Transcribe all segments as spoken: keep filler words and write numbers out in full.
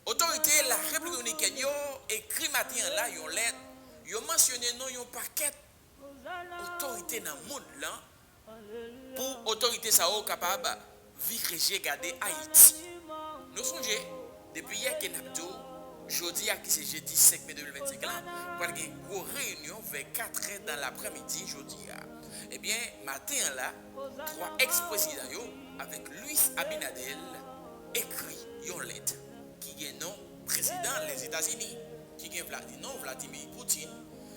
Otorite Larepiblik Dominikèn yo ekri maten an la yon lèt, yo mansyone non yon pakèt otorite nan mond lan, pou otorite sa yo kapab vire je gade Ayiti. Nou sonje, depi yè ke n ap di w, jodi a ki se jedi senk me de mil vennsenk la, pral gen gwo reyinyon vè katrè nan laprèmidi jodi a. Ebyen, maten an la, twa eks-prezidan yo avèk Luis Abinader ekri yon lèt ki gen non prezidan Lèzetazini, ki gen Vladi-, non Vladimir Putin,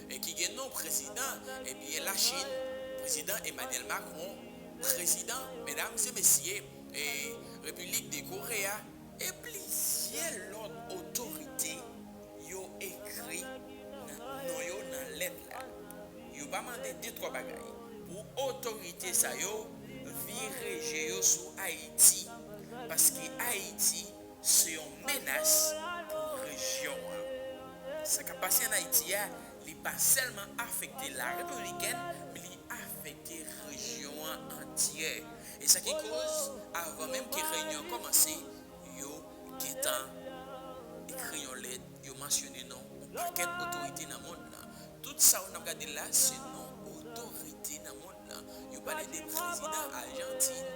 e ki gen non prezidan, ebyen, Lachin, prezidan Emmanuel Macron, prezidan, medam e mesye, e Repiblik de Korea, e plizyè lòt otorite yo ekri nan, non yo nan lèt la. Yo pa mande de twa bagay pou otorite sa yo vire je yo sou Ayiti, paske Ayiti se yon menas pou rejyon an. Sa k ap pase ann Ayiti a, li pa sèlman afekte Larepiblikèn, men li afekte rejyon an antyè. E sa ki koz, avan menm ke reyinyon an kòmanse, yo gentan ekri yon lèt, yo mansyone non yon pakèt otorite nan mond lan. Tout sa w n ap gade la, se non otorite nan mond lan. Yo pale de prezidan Ajantin,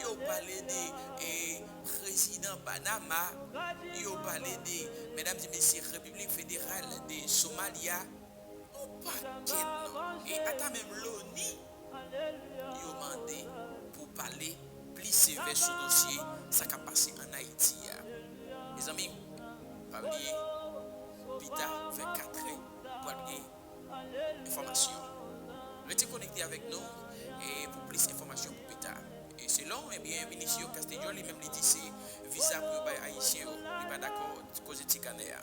yo pale de, e, prezidan Panama, yo pale de, medam e mesye, Repiblik Federal de Somalia, yon pakèt non. E ata menm Loni, yo mande pou pale pli sevè sou dosye sa k ap pase ann Ayiti a. Mezanmi, pa bliye, pita vennkat è, pral gen enfòmasyon. Rete konekte avèk nou, e pou plis enfòmasyon pou pita. E selon, ebyen, minis yo, Castillo, li menm, li di se viza pou yo bay Ayisyen yo. Li pa dakò koze ti kanè a.